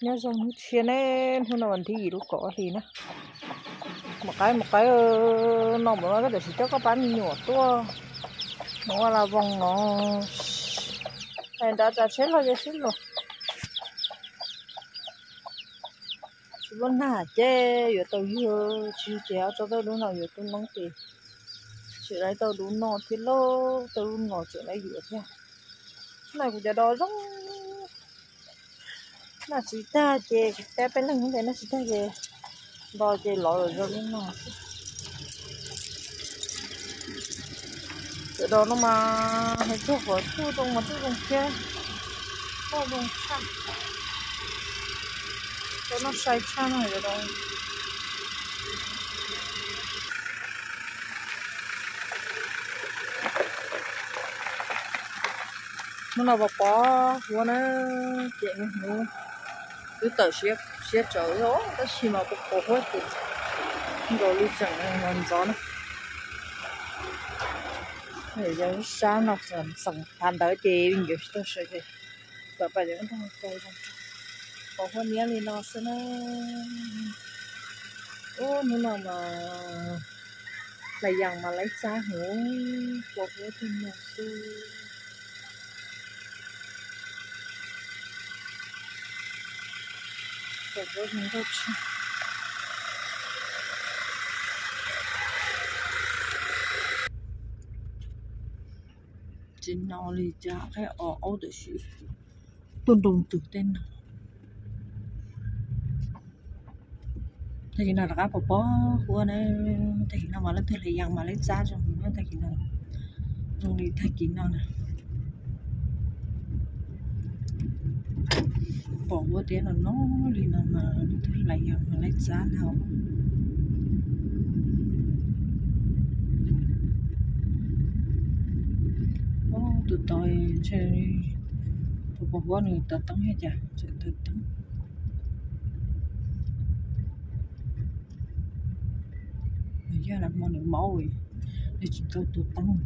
Nyob zoo hnub tshiab ne, hnub no vas thib yim lub kaum ob hlis na. Mus qaib mus qaib no mus no koj tam sim coj koj pab me nyuam tuaj mus ua las voos no. Hais nrad tsav tsheb los yog sib luag. Tsis muaj nag ces yuav tau yug, tsis yug ces ob tso tau lub no yuav tu noob ces tseem lawv tau lub no thiab lauj, tau lub no tseem lawv yuav thiab. Nag kuv cov dos zoo. Nag tsis tag ces kuv pab peb leeg ntawd, nag tsis tag ces nto ces lov lawm zoo li no xwb. Cov dos no mas hais txog qhov tsuj zoo mas tsuj zoo thiab, noj zoo tshaj, cov noj sai tshaj no cov dos. Hnub no pos pos huab na, ces hnub twb tawm siab tsaus tab sis mas pos pos huab ces nkaus li tseem ntxov na. Yog lub sab no xeem thav ntawd ces vim ncaws tsis tau sawv ces kom pais cov nrog kawg zoo, pos huab niab li no xwb na. Ub, hnub no mas hlais yas mas laib txab heev, pos huab tiag no xwb. Pos huab zoo nkauj tshaj. Tsis no li cas qaib os, aub tam sim tuaj nroo tug tej no. Tag kis no rov qab pos pos huab na, tag kis no mas leej twg hlais yas mas laib txab zoo, tag kis no zoo li tag kis no na. Pos huab tiab no no li no mas leej twg hlais yas mas laib txab na. Ub, tus tod ntshe pos pos huab nws taw teeb yog cas tseem taw teeb. Nws yog lam hmo nws maub, nws tsis tau tus teeb.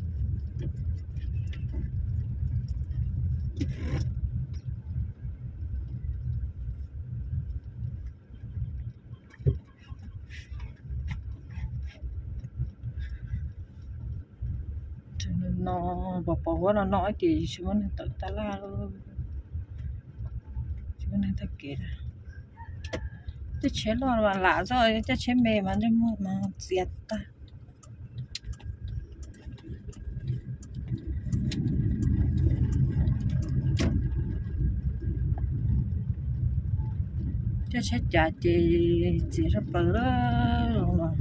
No pos pos huab no no ces tsis muaj neeg tawm tab laj, tsis muaj neeg taug kev. Tej tsheb loj mas lam zoj, tej tsheb me mas ntsej muag mas txias tag. Tej tsheb cav ces txias zaj plaws los.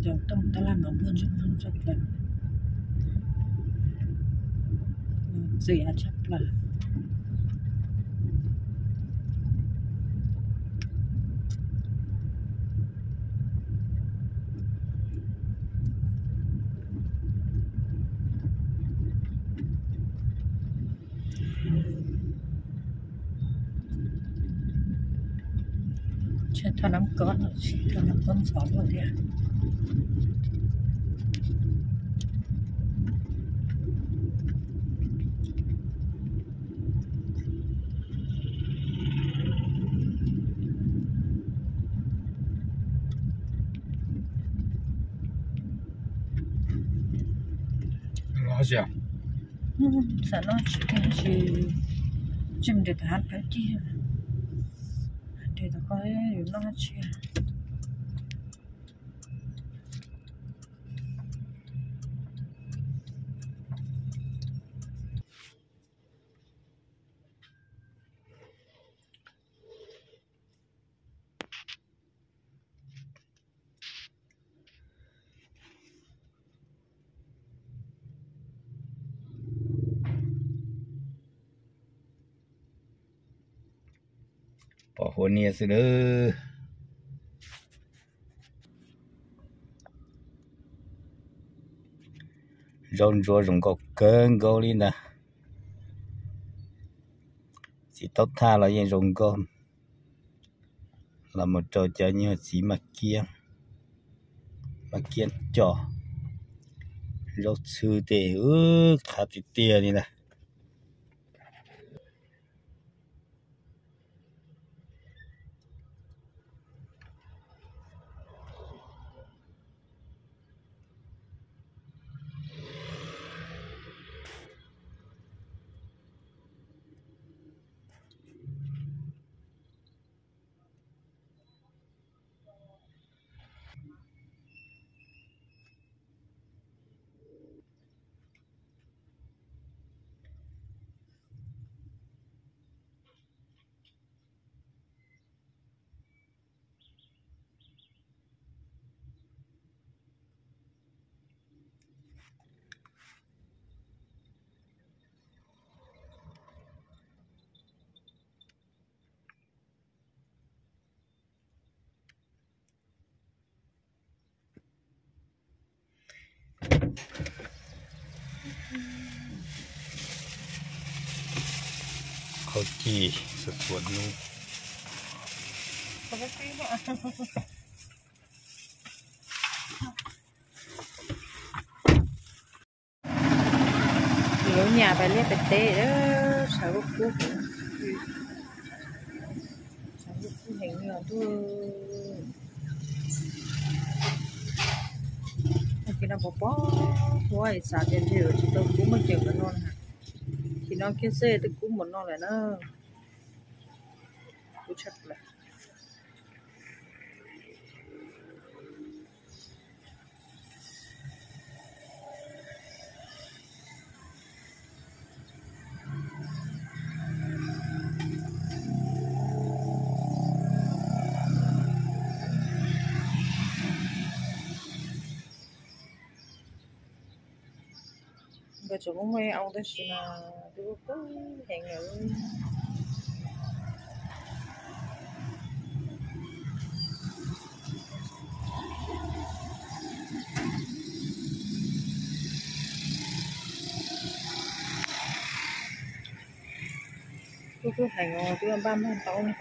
Cov tooj tab laj mas npuaj ntsej muag tshaj plaws, txias tshaj plaws. Tsheb thauj nab kob, tsheb thauj nab kob ntxhov luaj thiab. Los xyov, xav noj tshis tsis, tsis mus nres tom hav phawv cig, nres tom ko yuav noj tshis. Pos huab niab xwb nawb. Zaub ntsuab zoo nkauj kawg nkaus li ntag. Txiv taub thaj los yeej zoo nkauj, los mus rau cov nyuag txiv maj kiab, maj kiab coj, zaub txhwb tej, qhav tiag tiag li ntag. Qhov ci txhua txhua hnub. Lub nyam pais liaj pem teb, sawv kub kub, sawv kub kub heev li os. Tim no pos pob huab es xav tias ntshe yuav tsis tau kub muaj cawm npaum no na. Tim no kiag xwb twb kub npaum no lawm na. Kub tshaj plaws. Nkawd tseem muaj muaj ib au tab sis mas twb kub heev lawm. Kub kub heev os, twb npaj npaj tau ne.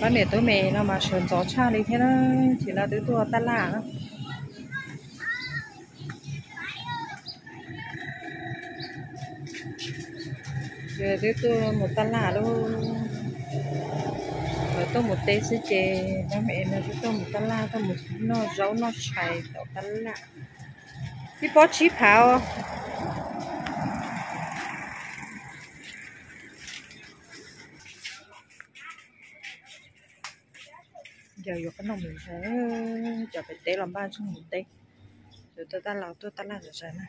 Pab niam tub me no mas sawv ntxov tshaj li thiab na, ces no twb tuaj tab laj na. Ces twb tuaj mus tab laj lauj, lawv tuaj mus teb xwb ces pab me no twb tuaj mus tab laj, tuaj mus noj zaub noj tshais tom tab laj. Ib pob tsib phav os. Yog yuav qab noj mus ntshai, cov pem teb los npaj tseem mus teb, cov tuaj tab laj tuaj tab laj zom zaws na.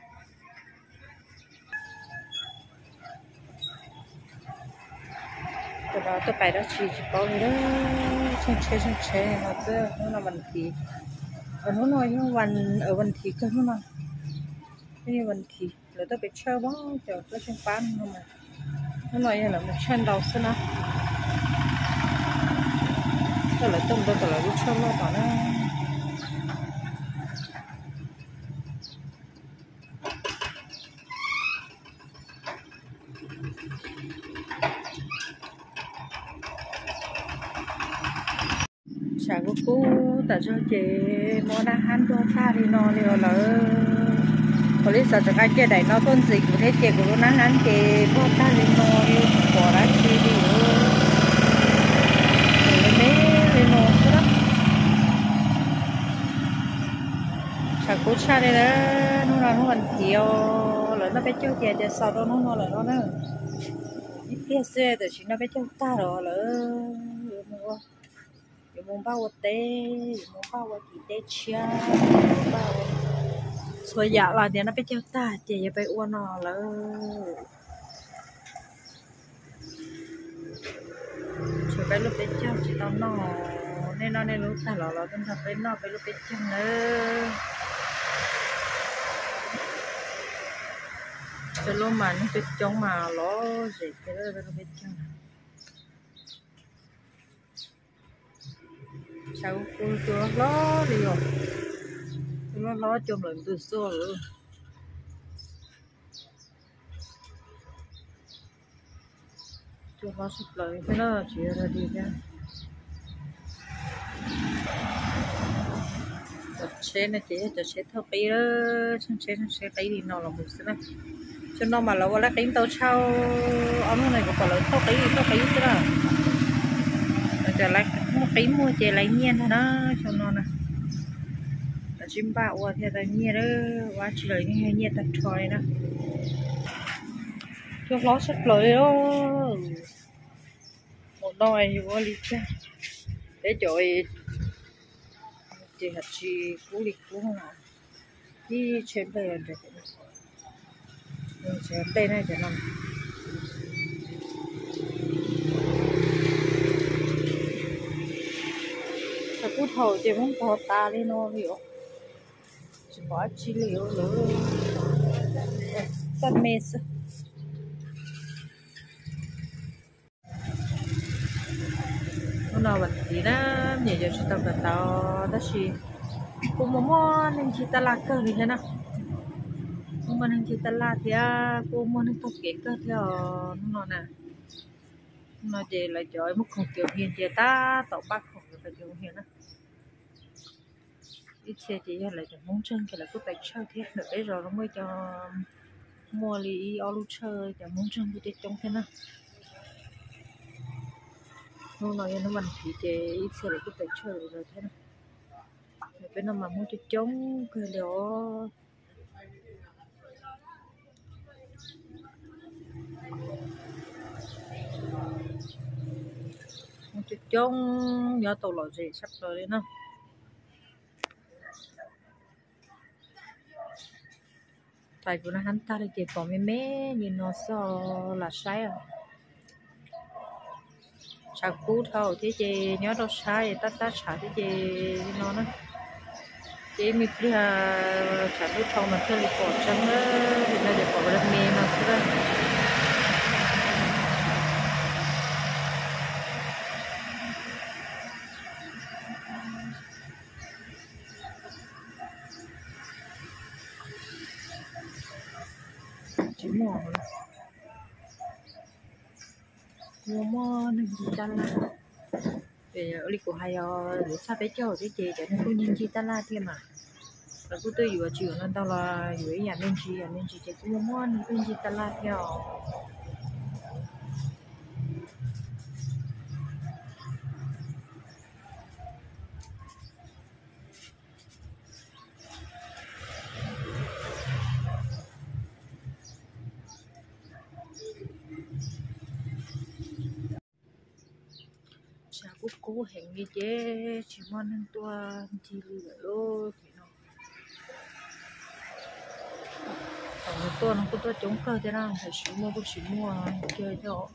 Tus no tuaj pais dab tsi tsis paub li, tsheej tsheb tsheej tsheb no xwb. Hnub no vas thiv, hnub no yog vas thiv kawg hnub no, yog vas thiv lawv tuaj pem tshawj, cov tuaj tsheej pab no mas, hnub no yog lawv mus tshawj ntau xwb na. Tuaj lawv tuaj mus rau tom lawv lub tshawj loj tom na. Tshav kub kub tas zog ces muaj nab hab ntuag tag li no li os lawm. Kuv li xav tseem nqa kiag daim no tuaj ntxiv kuv thiab ces kuv lub nab hab ces ntuag tag li no li, pom dab tsi li. Me li no xwb na. Tshav kub tshaj li na. Hnub no hnub vas thiv os, lawv noj peb caug ces tias xaus rau hnub no lawm no na. Ib pliag xwb tam sim no peb caug tag los lawm. Yuav mus npaj ua teb, yuav mus npaj ua tim teb tshiab, yuav mus npaj ua txhua yam los tias no peb caug tag ces yuav peb ua no lawm. Tshuav peb lub peb caug tsis tau noj, nej noj nej lub tag los los tuaj nrog peb noj peb lub peb caug nawb. Peb lub mas neeg coob coob mas lom zem tiag peb lub peb caug. Tshav kub kub cua hlob li os. Cua hlob hlob cua nplawm ntws xuaj lawm. Cua hlob tshaj plaws thiab na, tsis yog dog dig thiab. Cov tsheb no ces yog cov tsheb thauj qib, tsheej tsheb tsheej tsheb qib li no los mus xwb na. Xyoo no mas lawv ua laj qib ntau tshaj, ob hnub no kuv pom lawv thauj qib thauj qib xwb na. Lawv cov muaj qib muag ces lawv nyiaj ntag na, xyoo no na. Lawv sib npaj ua thiaj tau nyiaj, ua tsis lawv yeej yog nyiaj tag nrho li na. Cua hlob tshaj plaws li os. Hmo no yus ua li cas, peb cov ces haj tsis kub li kub, ib tsheb nplej los nrog, tsheb nplej na cov no. Tshav kub thaum ces muab ntog tas li no li os, tsis pom dab tsi li lawm, txaj me xwb. Hnub no vas thiv na, nyiam yuav tsis tau kawm ntawv tab sis kuj muaj muaj neeg ncig taj laj kawg li thiab na. Kuj muaj neeg ncig taj laj thiab kuj muaj neeg taug kev kawg thiab os hnub no na. Hnub no ces lawv cov muaj khoom kev hias ces tab tom npaj khoom rau kev hias na. Ib txhia ces yog lawv cov Hmoob ntseeg ces lawv kuj tawm tshaw thiab, ntawm peb zos no muaj cov, muaj li ib ob lub tshaw cov Hmoob ntseeg kuj coob coob thiab na. Hnub no yog hnub vas thiv ces ib txhia lawv kuj tawm tshaw lawm thiab na. Peb no mas Hmoob coob coob kawg li os. Hmoob coob coob nyob tau lom zem tshaj plaws li na. Thaum kuv na hab tag li ces pom me me li no xwb lam saib. Tshav kub dhau thiab ces nyob rau sab es tab tab tshav thiab ces li no na. Ces ib me pliag tshav kub dhau mas thiaj li pom tseeb, vim no ces pom me me no xwb. Tsis muaj, muaj muaj neeg ncig taj laj. Li kuv hais os, yuav txog peb caug thiab ces cov neeg kuj ncig ncig taj laj thiab mas. Lawv kuj tuaj yuav, tsis yuav no ntau los yuav ib yam me ntsis, yam me ntsis ces kuj muaj muaj neeg tuaj ncig taj laj thiab os. Tshav kub kub heev li ces tsis muaj neeg tuaj ncig li lawm lauj. Thaum nws tuaj no kuj tuaj coob kawg thiab na, tam sim muaj kuj tsis muaj kiag thiab.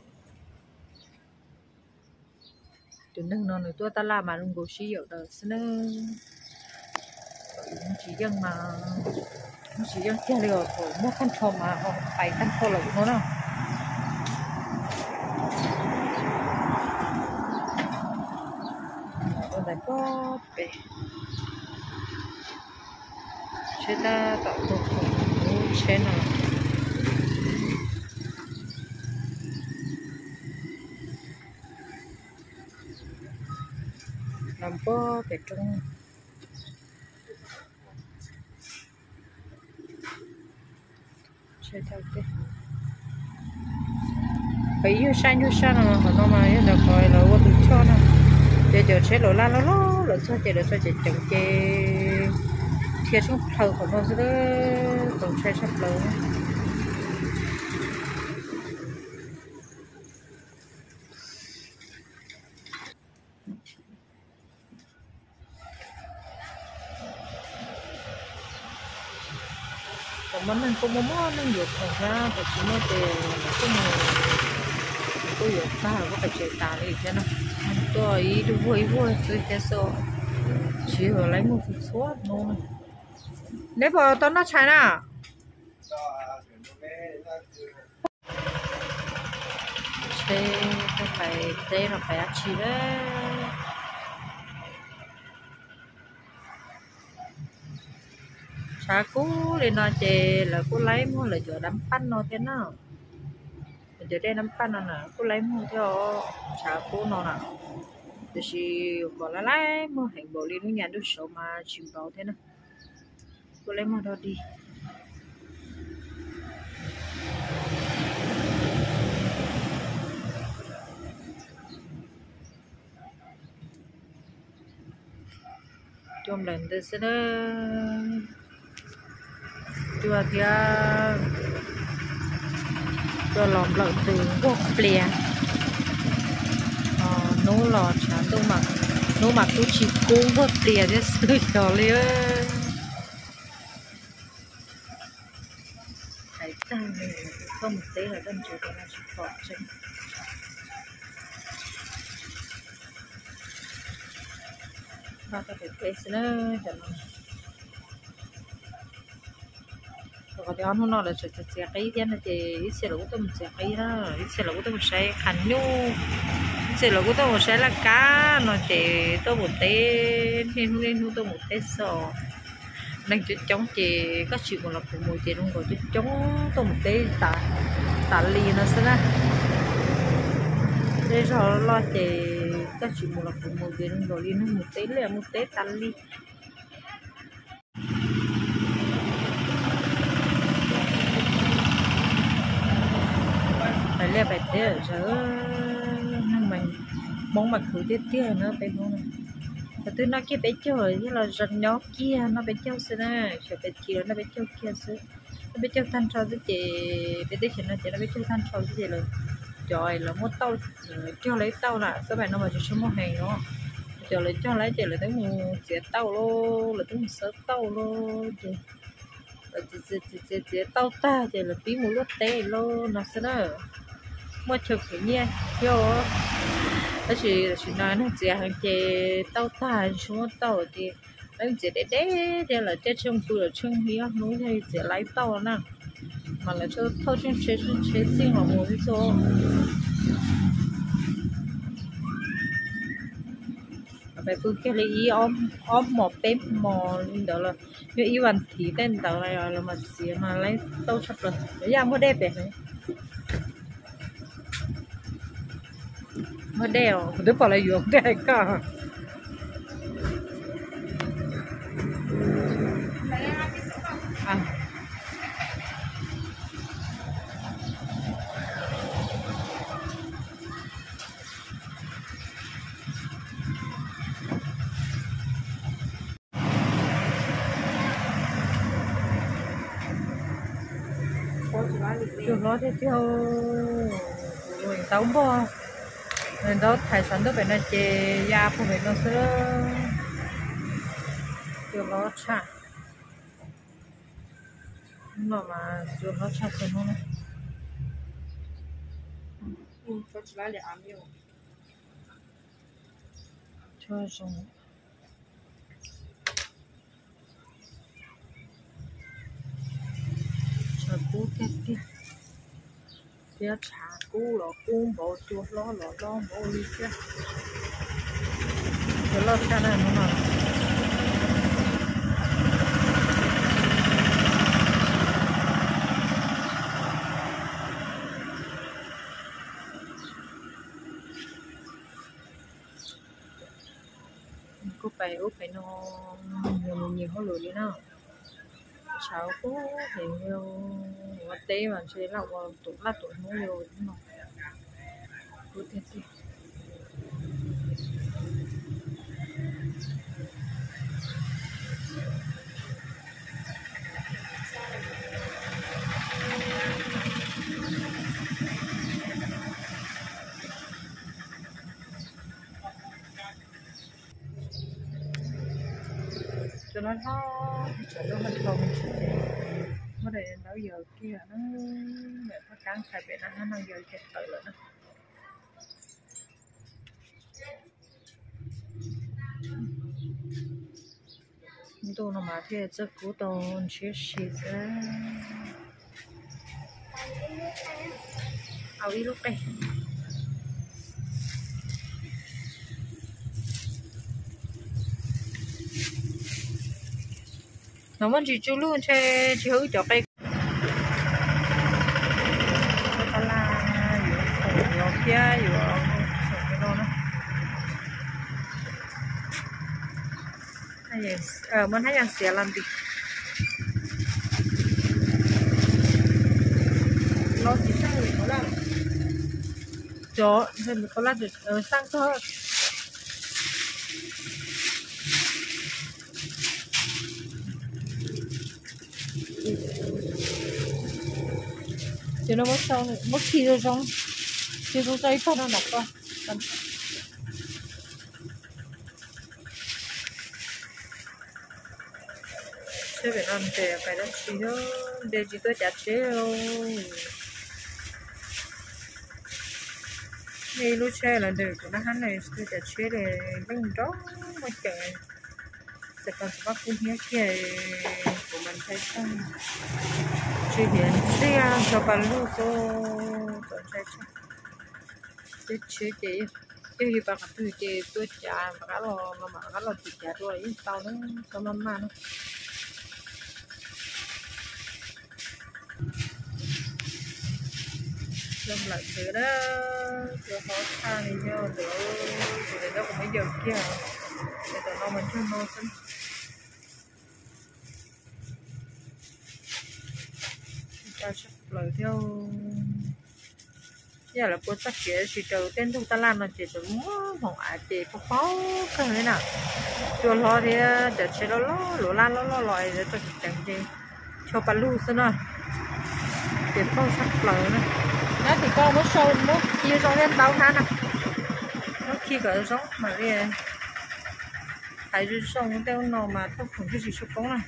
Tus neeg no nws tuaj taj laj mas zoo nkaus sib yaum daws xwb ne. Tsis yeej mas, tsis yeej kiag li os, thaum muaj tag nrho mas ho pais tag nrho lawm no na. Ua ntawd pob pem, tsheb tab tom tuaj, lub tsheb no los pob pem roob. Pem ib nyuag sab ib nyuag sab no, qhov no mas yog ntawm qhov lawv ua tus choj no, ces cov tsheb los laj loj loj lawv txog ces lawv txog ces ceev ces dhia tshoob plaws qhov no xwb, txaus ntshai tshaj plaws. Thaum muaj neeg kuj muaj muaj neeg yuav khoom thiab, thaum tsis muaj ces kuj mus, kuj yuav tag kuj pais tsev tas li thiab no. Tuaj ib vuag ib vuag xwb thiab xwb, tsis yog lawv muag txhua txhua hnub na. Neb puas tau noj tshais na? Tsheb pais teb no pais dab tsi lawm? Tshav kub li no ces lawv kuj laib muag lawv cov dab paj no thiab na. Lawv cov dej dab paj no na kuj laib muag thiab os, tshav kub no na. Tiam sis kom laib laib muag heev npaum li lub nyam ntuj saud mas tsis npaum thiab na. Kuj laib muag dog dig. Cua nplawm ntws xwb na. Cua thiab, cua los nplawm ntws nkuaj plias. Hnub los tshav ntuj, hnub mas kuj tsis kub nkuaj plias thiab xwb xyov li. Hais tag li, tuaj mus teb los tuaj ntsia cov no tsis pom tseeb. Vaj tau pem teb xwb na, cov no. Rau qhov tias ob hnub no lawv tseem txiav qib thiab no ces ib txhia lawv kuj tuaj mus txiav qib na, ib txhia lawv kuj tuaj mus saib qhav nyuj, ib txhia lawv kuj tuaj mus saib laj kab no ces tuaj mus teb, niaj hnub niaj hnub tuaj mus teb xwb os. Neeg coob coob ces koj tsis mus los puas mus ces zoo nkaus coob coob tuaj mus teb tas li no xwb na. Tej zog loj ces koj tsis mus los puas mus ces zoo nkaus li neeg mus teb liaj mus teb tas li. Pais liaj pais teb lawm, neeg Hmoob mas khwv tiag tiag na peb Hmoob no. Thaum twg noj kiag peb caug thiab los zoo nyob kiag noj peb caug xwb na, xyov peb chim los noj peb caug kiag xwb. Noj peb caug tag nrho xwb ces peb teb chaws no ces noj peb caug tag nrho xwb ces lawv, cov lawv muaj tauj, cog lawv tauj na, xab pais no mas tsis tshua muaj heev no. Cov lawv cog lawv ces lawv twb mus txiav tauj lauj, lawv twb mus xawb tauj lauj ces lawv txiav txiav txiav txiav tauj tag ces lawv pib mus luaj teb lauj no xwb na. Muaj chaw khwv nyiaj thiab, tab sis tam sim no neeg txiav heev ces tauj tag tsis muaj tauj ces lawv txiav deb deb thiab lawv caij tsheej pw lawm tsheej ib ob hnub thiaj li txiav laib tauj na. Mas lawv thauj tsheej tsheb tsheej tsheb xij los mus xwb xwb. Pais pw kiag li ib ob hmos peb hmos li ntawd los yog ib vas thiv tej ntawd los mas txiav mas laib tauj tshaj plaws. Yaj muaj dej pem, muaj dej os, kuv twb pom lawv yuav dej koj. Cua hlob tiag tiag, ntaub npog, ntaub thaiv tshav ntuj pem no ces ya puag pem no xwb. Cua hlob tshaj, no mas cua hlob tshaj txhua hnub na. Tshua zoo. Tshav kub tiag tiag, thiab tshav kub los kub npaum, cua hlob los hlob npaum li thiab. Cua loj tshaj na hnub no. Kuj pais ub pais no, nyias mus nyias hauj lwm li na. Tshav kub heev li, ua teb mas ntshe laj ua tus laj tus hnub li no. Kub tiag tiag. Cua hlob hlob, tshav ntuj haj dhau, muab daim ntaub yaws kiag na, daim phaj kab thaiv pem na, haj no yaws kiag tawm lawm na. Ntuj no mas thiaj txawj kub tau ntshiab si xwb. Au ib lub qe. No muab ntsis tsuj luj ntshe tsis haum wb cov qe. Tab laj yuav khoom yuav thiab yuav khoom li no na. Muab hnab yas xiav los ntws. Cov, xaj koj. Ces no muab khi zoo zoo, khi zoo zoo ib tog no nram ko. Seb pem no ntes pais dab tsi, ntes tsis tuaj cav tsheb. Nej ib lub tsheb los ntes kuv nab hab na, tsis tuaj cav tsheb li, leej nrau muaj ceem. Xav kom tsis pab kub hnyiab kiag, kuv mas ntshai tshaj. Tsis tias ntxiag xyov pas lug xwb, txawm ntshai tshaj. Teb tsheb ces yog yus pas qhov twg ces tuaj cav rov qab los, mam rov qab los tim cav dua yeej tau na, txhob maj maj na. Zoo lawm ntawd na, cua hlob tshaj li yog ntawd, kuv tes tab kuv muab yaws kiag, ces tom no mas ntsog no xwb. Tshaj plaws thiab. Yam lawv puas txoj kev tsis raws tej ntug tab laj no ces tseem muaj hmoov av ces paug paug kawg li na. Cua hlob thiab cov tsheb loj loj luv laj loj loj los es lawv txoj kev ceev ces chua pas lug xwb na. Ces paug tshaj plaws na. Nab tim ko muab sau muab khi zoo thiab ntaub hnab na. Muab khi kom zoo mam li hais zoo zoo tej ub no mas thauj khoom thiaj tsis tshua poob na.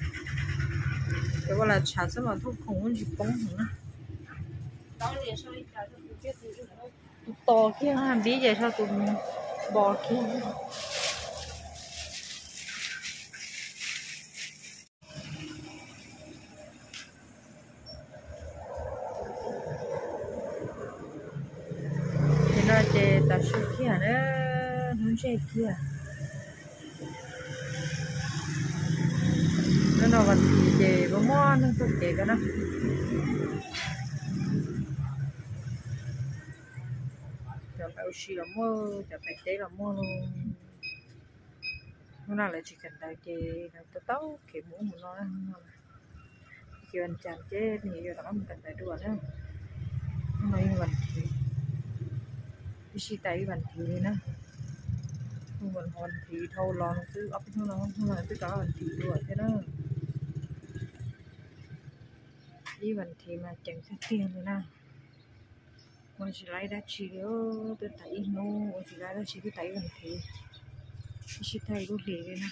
Cov ua lam tshav xwb mas thauj khoom tsis poob heev na. Tus to kiag npib ces sau tus npo kiag. Ces no ces tav su kiag na, hnub ntseg kiag. Hnub no vas thiv ces muaj muaj neeg tuaj kev ko na. Cov ntawd si los muaj, cov pem teb los muaj los. Hnub no lawv tsis kawm ntawv ces lawv tau tau kev mus ub mus no na. Ces vas cas ces nyias yuav rov qab mus kawm ntawv dua na. Hnub no ib vas thiv, ib sij tas ib vas thiv li na. Hnub vas thiv dhau los no xwb, ob peb hnub no hnub no twb rov qab vas thiv dua thiab na. Ib vas thiv mas ceev tiag tiag li na. Ua tsis laib dab tsi li, twb tas ib hnub ua tsis laib dab tsi, twb tas ib vas thiv, ib sij tas ib lub hlis li na.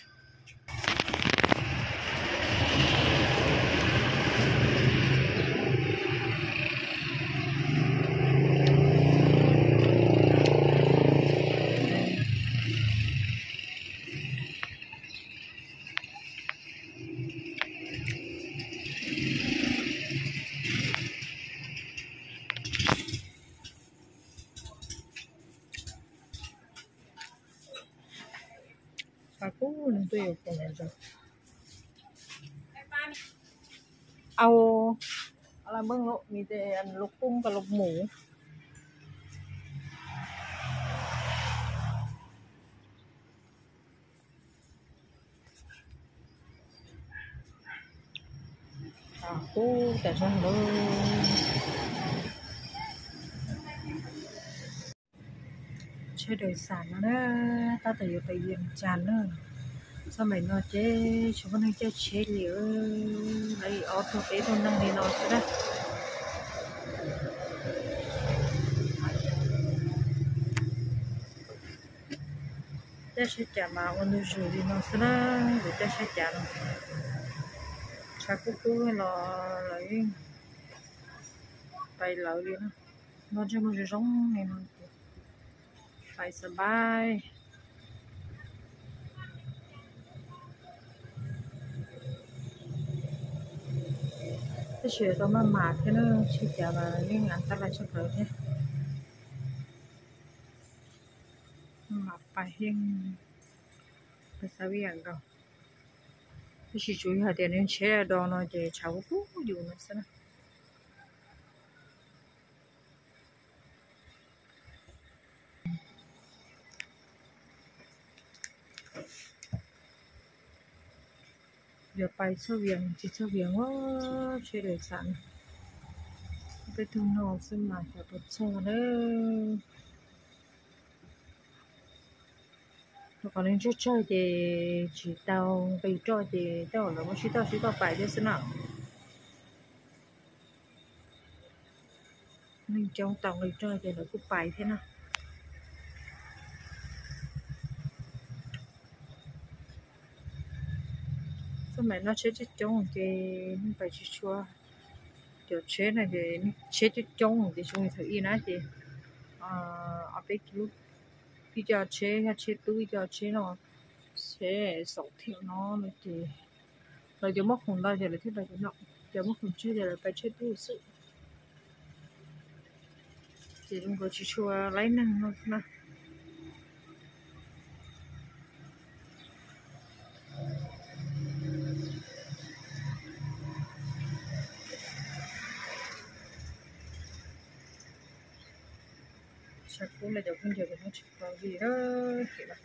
Qab kub neeg tuaj yuav foom ntawd. Au, lawv npej lub mis tes lub qub ko lub mus. Qub tas zog lawm. Tsheb daws xam no na, tab tom yuav pais Vias Cas na. Txoj maim no ces tsis muaj neeg caij tsheb li, lawv ob tug peb tug neeg li no xwb na. Caij tsheb cas mas ua ntu zus li no xwb na, lawv caij tsheb cas no. Tshav kub kub los lawv yeej pais lawv li na. No ntsej muag zoo zoo li no, pais xav npab. Tab sis tau maj mam thiab na, tsheb cas mas yeej an tab laj tshaj plaws thiab. Maj mam pais yeej pais xav vij am nkaus. Tab sis tsuas yog hais tias nws tsheb do no ces tshav kub kub yus no xwb na. Yog pais txog Vias tsis txog Vias ua tsheb daws xam na, peb tug no xwb mas xyov puas txog na. Rau qhov neeg tsawg tsawg ces tsis tau nqis roj ces tej zaum lawv muab sib toj sib toj pais thiab xwb na. Neeg coob tau nqis roj ces lawv kuj pais thiab na. Xab maim no tsheb coob coob ces neeg pais tsis tshua. Cov tsheb no ces tsheb coob coob ces zoo li thaum ub na ces ob peb kiv lub, ib co tsheb, ib co tsheb tub, ib co tsheb no, tsheb xaum thiam no no ces lawv cov muaj khoom ntau ces lawv thiaj pais cov no, cov muaj khoom tsawg ces lawv pais tsheb tub xwb. Ces zoo nkaus tsis tshua laib neeg no na. Tshav kub no cov phooj ywg kuv muab tsis tau li na.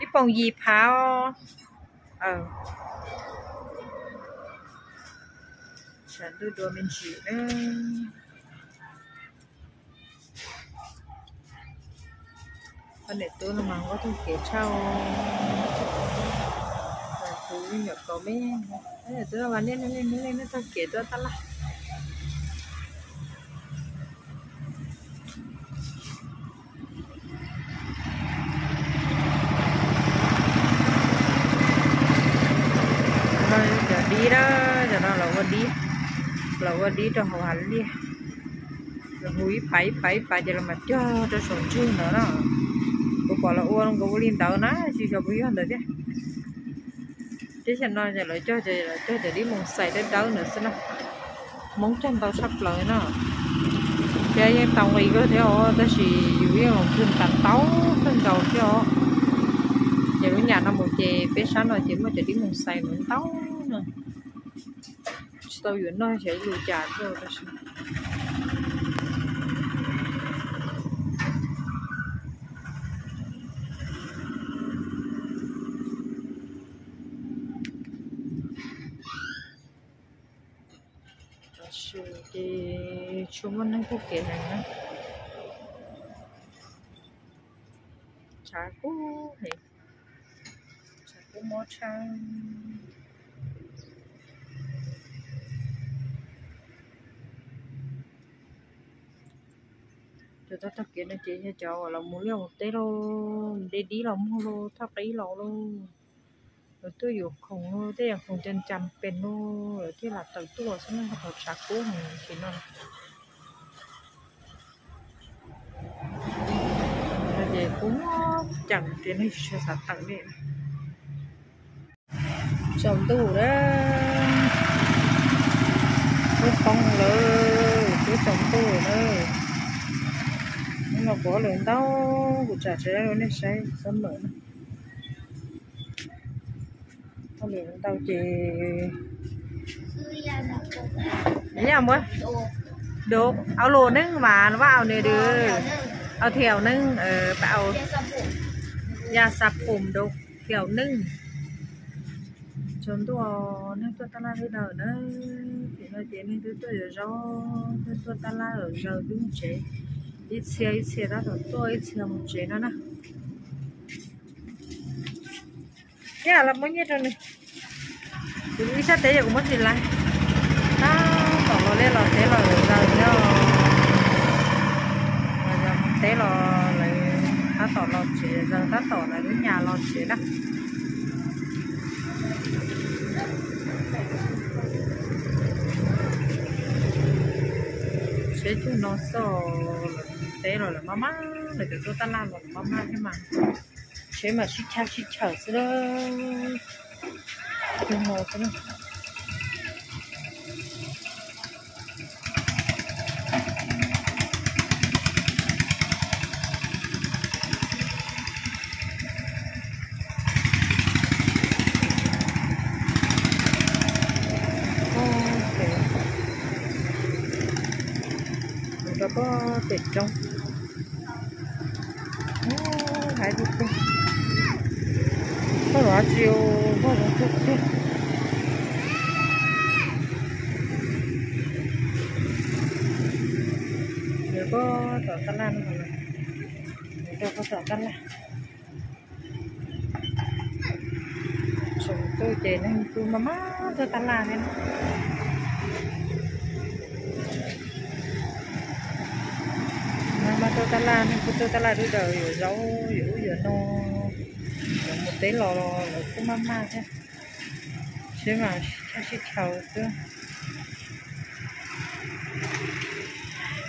Ib poom yim phav os. Tshav ntuj dua me ntsis na. Poj niam tub no mas nquag taug kev tshaj. Kuv nyuam qhuav me, tub no mas niaj hnub niaj hnub niaj hnub taug kev tuaj tab laj. Cov dib na, cov no lawv ua dib, lawv ua dib rau hauv hav liaj. Lawv hu ib phav ib phav ib phav ces lawv mam cog rau saum ntsug ntawd na. Kuv pom lawv ua nkaus ua li ntawd na, tsis xyov puas yog ntawd thiab. Teb chaws no ces lawv cog, lawv cog cov dib moos xais dawb dawb ntawd xwb na. Hmoob cog ntau tshaj plaws na. Thiab yeej tau nqi kawg thiab os, tab sis yus yeej los kawg tas tau kawg nkaus thiab os. Ces lub nyam no mus ces peb sab no ces muaj cov dib moos xais ntau ntau na. Tsis tau yuav noj xyov ib lus cas tuaj tab sis Tam sim ces tsis muaj neeg taug kev heev na. Tshav kub heev, tshav kub mob tshaj. Cov taug taug kev no ces yog cov uas los mus liaj mus teb lauj, mus de dib los muag lauj, thaj qib los lauj. Lawv tuaj yuav khoom lauj, tej yam khoom cas cas pes lauj, lawv thiaj lam tawm tuaj xwb na, qhov tshav kub heev ces no. Ces kub mob ceem tias neeg tsis tshua xav tawm li. Tsaus ntuj na, twb poob lawm, twb tsaus ntuj na. Hnub no kuv hauj lwm ntau, kuv tsam tsev nej saib xab mawm na. Hauj lwm ntau ces, yam muab, au lus neej mas nws muab au nws dws, au thiaus neej, pas au, ya xab pum dws thiaus neej. Tsaus ntuj, neeg tuaj tab laj li ntawd na. Tim no ces neeg twb tuaj zov zaub, twb tuaj tab laj zaws twb mus tsev. Ib txhia ib txhia tab tom tuaj, ib txhia mus tsev no na. Thiab los muab nyiaj rau nws. Kuv ib sab teb ces kuv muab tsis lais. Tab tom los liaj los teb los zaws thiab. Los yog mus teb los lawv tab tom los tsev, zaws tab tom lawv lub nyam los tsev na. Peb cug no xwb, lawv teb los lawv maj maj, lawv cov tuaj taj laj los lawv maj maj thiab mas. Tsheb mas sib chab sib chaws xwb, cug no xwb. Rau pob pem roob. Hais tiag tiag, koj los tsis, koj zoo tiag tiag. Yuav koj tom tab laj no, yuav rau koj tom tab laj. Tseem tuaj ces neeg kuj maj maj tuaj tab laj thiab. Maj maj tuaj tab laj, neeg kuj tuaj tab laj dub daws, yuav zaub yuav ub yuav no, yuav mus teb los lawv kuj maj maj thiab. Tsheb mas sib chab sib chaws xwb.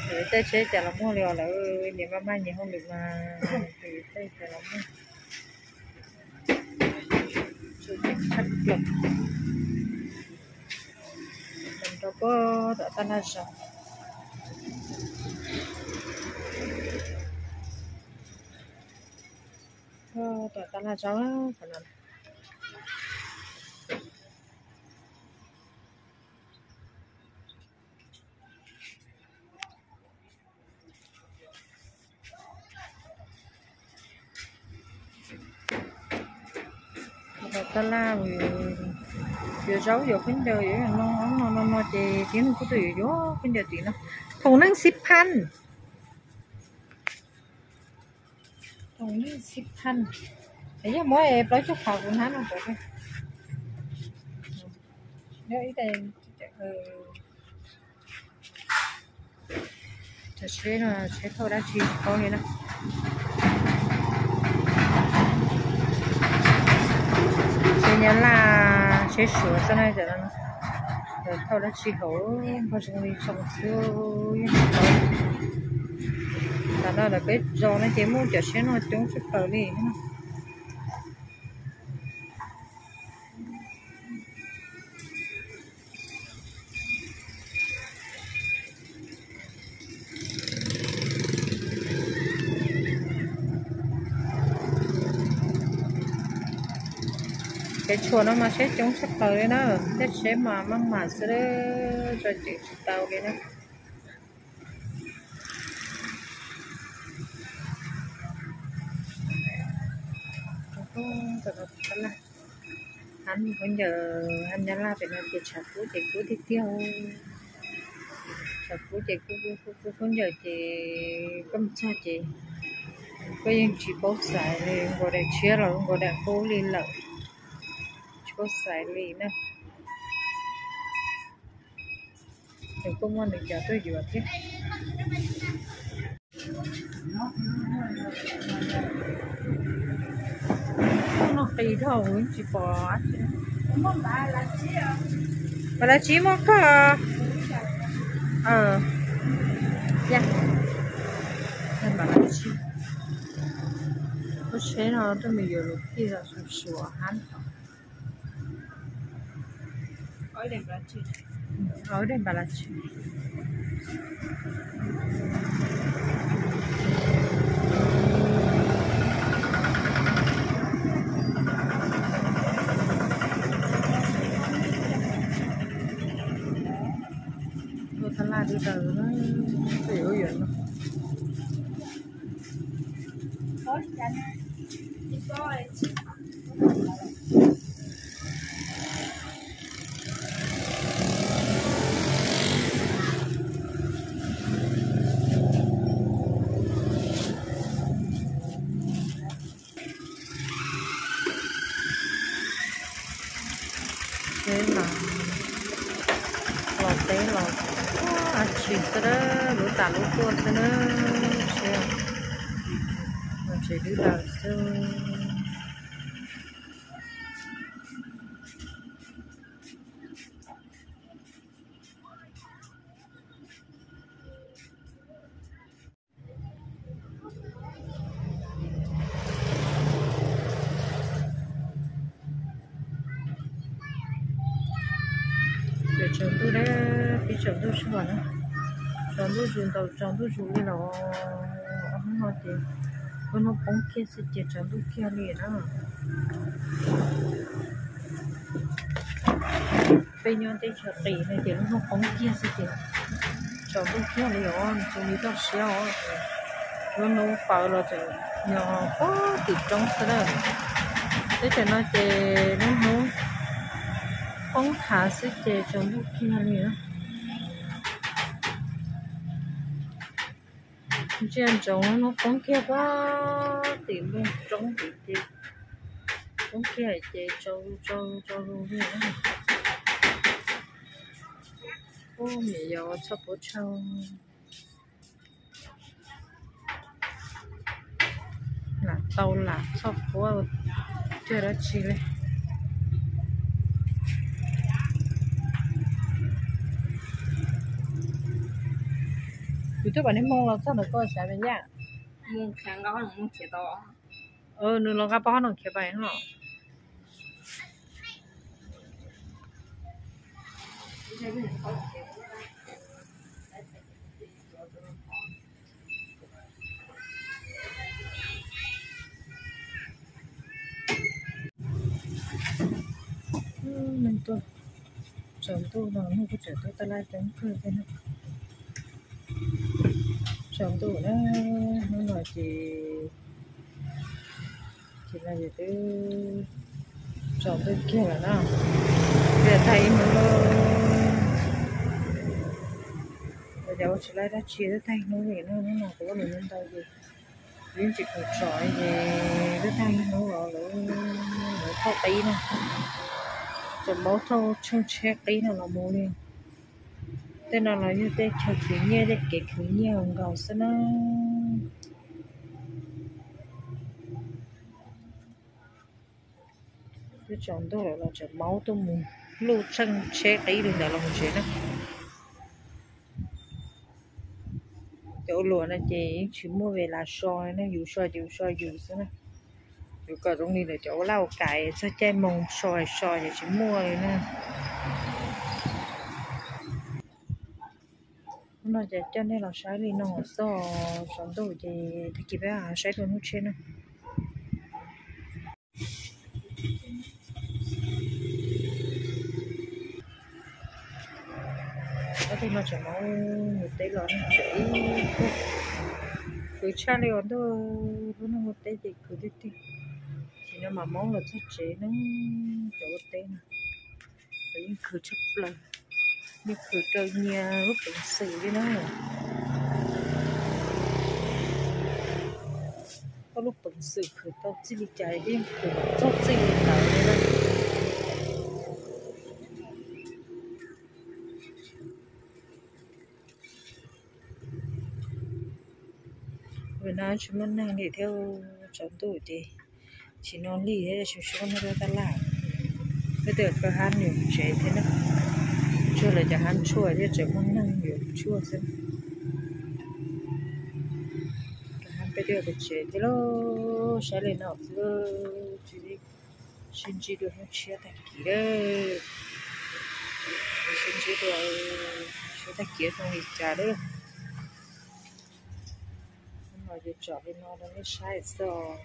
Lawv tej tsheb cas los muaj li os, lawv nyias maj maj nyias hauj lwm mas, lawv tej cas los muaj. Tshaj plaws. Rau pob tom tab laj zos. Tom tab laj zos qhov no. Tom tab laj, yuav zaub yuav khaub ncaws yuav no no no no ces tib neeg kuj tuaj yuav yuav khaub ncaws tim no. Thoo neej xib phan. Thoo neej xib phan. Yog muab plaub caug qhov kuv hnab no rau. Cov tsheb no tsheb thauj dab tsi paub li na. Tsheb Nyab Laj tsheb Suav xwb na, cov no thauj dab tsi hauv, npog zoo li zoo xwb yeej tsis paub. Tam no lawv peb zos no ces muaj cov tsheb no coob tshaj plaws li. Peb tshuam no mas tsheb coob tshaj plaws li na, tej tsheb mas maj mam xwb, tso ceev tsis tau li na. Hab khaub ncaws, hab Nyab Laj pem no ces tshav kub ces kub tiag tiag. Tshav kub ces kub kub kub khaub ncaws ces koj mus txog ces koj yeej tsis paub xaiv li, nkaus daim tshiab los nkaus daim qub li lawm, tsis paub xaiv li na. Nws kuj muaj nws cov tuaj yuav thiab. Noj qis dhau tsis pom. Npam las tsib muaj koj. Npam las tsib. Lub tsheb no tuaj mus yuav luv phij los Suav hab. Dej npam las tsib. Tuaj tab laj dub daws na, tuaj yuav ub yuav no. Tsheb mas los teb los dab tsi xwb, lub tas lub tuaj xwb na. Tsheb, tsheb dub daws xwb. Tsaus ntuj dab, pib tsaus ntuj sub na. Tsaus ntuj zus ntaus tsaus ntuj zus li los, hnub no ces lub hnub poob kiag xwb ces tsaus ntuj kiag li na. Peb nyob teb chaws qis no ces lub hnub poob kiag xwb ces tsaus ntuj kiag li os, tsis li toj siab os. Lub hnub poob los tseem nyob puag tim roob xwb na. Teb chaws no ces lub hnub poob hav xwb ces tsaus ntuj kiag li na. Ntsia ntsoov lub hnub poob kiag puag tim npoo roob tim ces poob kiag ces tsaus tsaus tsaus li na. Ub, niam yau txhob puab tshaj. Lam tau lam txhob puab coj dab tsi li. Kuv twb pom nej Hmoob los txog ntawm koj sav me yaj. Nws los nqa pab qhob noom khiav pais no. Neeg tuaj tsaus ntuj no, neeg kuj tseem tuaj taj laj coob kawg thiab na. Tsaus ntuj na, hnub no ces, ces no ces twb tsaus ntuj kiag lawm na. Twb tag ib hnub lawm. Los cov ua tsis laib dab tsi twb tag ib hnub li na, hnub no kuv ua lus ntau ces yeej tsis khoom tsom ces twb tag ib hnub los lawv, lawv thauj qib na. Tseem maub thauj tsheej tsheb qib no los mus li. Tej no los yog tej chaw khwv nyiaj, tej kev khwv nyiaj nkaus xwb na. Twb tsaus ntuj lawm los tseem maub tuaj mus luj tsheej tsheb qib li ntawd los mus tsev na. Cov ua luam no ces yeej tsis muaj ve las so li na, yus so ces yus so yus xwb na. Yuav kom zoo li ntawm cov ua laj ua kam txog caij moos so so ces tsis muaj li na. Hnub no ces coj nej los saib li no xwb, tsaus ntuj ces tag kis peb saib dua hnub tshiab na. Ob tug no tseem maub mus teb los tseem ib, khwv tshaj li os ntuj, lub neej ua teb ces khwv tiag tiag. Sim no mam maub los txog tsev na, cov ua teb no yeej khwv tshaj plaws, yeej khwv raws nyias lub peev xwm li na. Koj lub peev xwm khwv tau txij li cas yeej khwv txog txij li ntawd li na. Vim no tsis muaj neeg li thiab, tsaus ntuj ces tsis no li thiab, tsis sub no rau taj laj. Peb twb kaw hab yuav tsev thiab na, tsuag lawv cov hab tshuaj thiab tseem muaj neeg yuav tshuaj xwb. Kaw hab peb twb yuav tsev thiab lauj, saib li no xwb, tsis sib ntsib dua hnub tshiab tag kis lawm. Sib ntsib dua hnub tshiab tag kis zoo li cas lawm. Hnub no ces tsom li no rau nej saib xwb os.